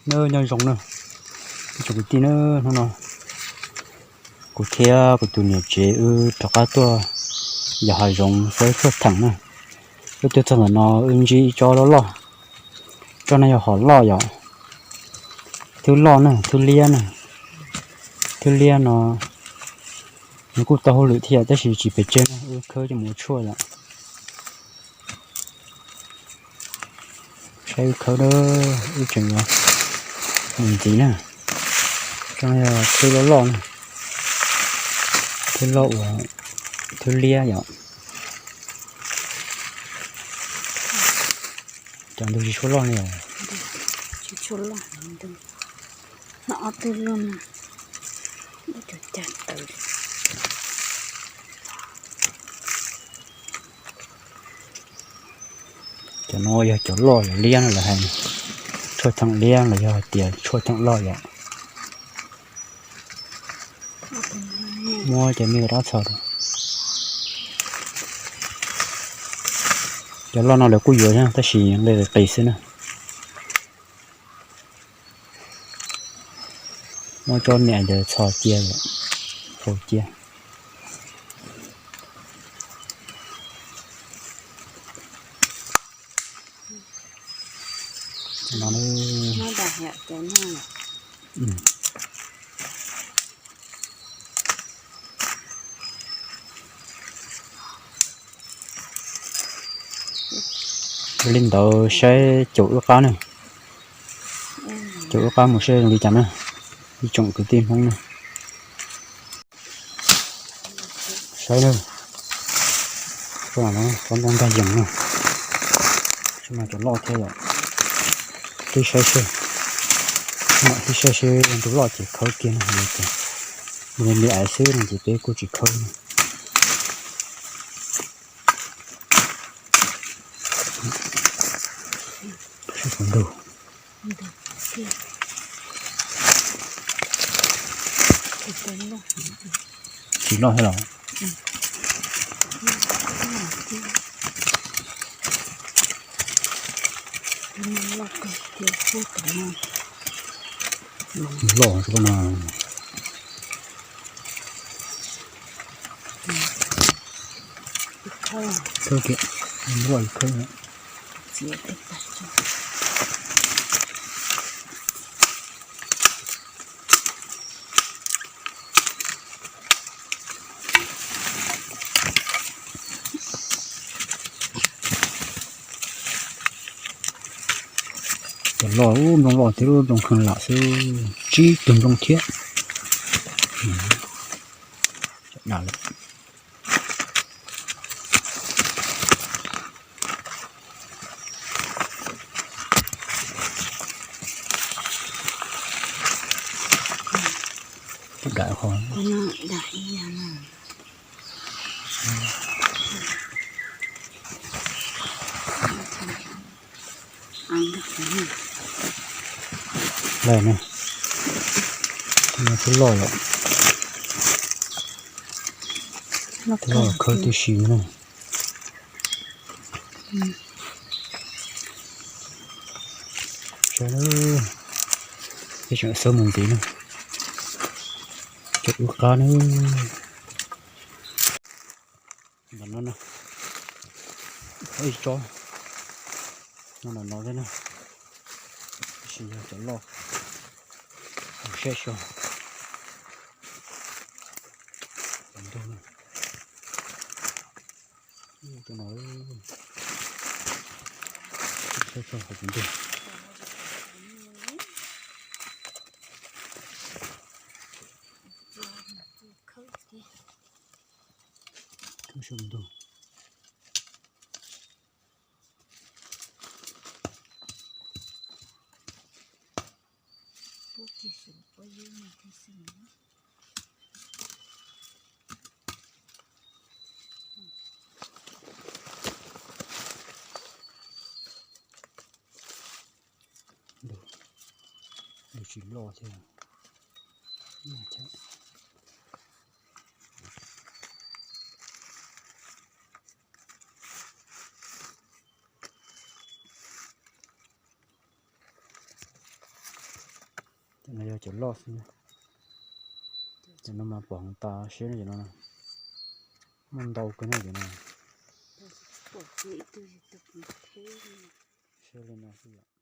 Nyob zoo na, ib tsoom kwv tij na, hnub no kuv thiab kuv tus niam tsev wb rov qab tuaj yos hav zoov xawb tshuaj theem na. Wb tuaj txog ntawm no wb ntsib ib tsob loj loj, tsob no yog hom loj yom, thwb loj na, thwb liab na, thwb liab no nws kuj tau hauj lwm thiab tab sis tsis pes tsawg na, wb khawb coj mus ua tshuaj yom. Saib wb khawb, wb tseem yuav mus ntxiv na. Tsob no yog thwb loj loj na, thwb loj uas thwb liab yom. Cov ntug tsis tshua loj li os. Cov no yog cov loj yog liab no lawv hais, tshuaj theem liab los yog hais tias tshuaj theem loj yom. Muab cov me rab txhos rau. Cov loj no lawv kuj yuav tab sis nqi qis xwb na. Muab tsob niam ntawd txhos cia, faus cia. Li ntawd saib caum wb qab ne, caum wb qab mus saib zoo li cas na, ib tsoom kwv tij Hmoob na. Saib na, tsob ntoo nkag yees na, tsob no cov loj thiab yom. Tib saib seb, mam tib saib seb ntug loj ces khawb kiag no, nws me me aiv xwb no ces peb kuj tsis khawb no. Saib qhov ntug. Tsis loj thiab los? Loj no. Khawb kiag, loj khawb. Cov loj, nplooj loj thiab, lub nplooj kheej lam xwb, tsib tug nplooj thiab. Dam qhov loj na, no twb loj lawm, twb loj khawb tib si na. Saib, peb tseem xawb mus ntxiv na, caum wb qab na. Ntawm no na, ib tsob no ntawm no thiab na, tab sis yog cov loj, saib xyuas tus ntug no, saib xyuas tus ntug. Khawb saib tus ntug. Ntug tsis loj thiab. No yog cov loj xwb. Cov no mas pom tas siab no, cov no muaj ntau kawg no, cov no. Siab li no xwb yom.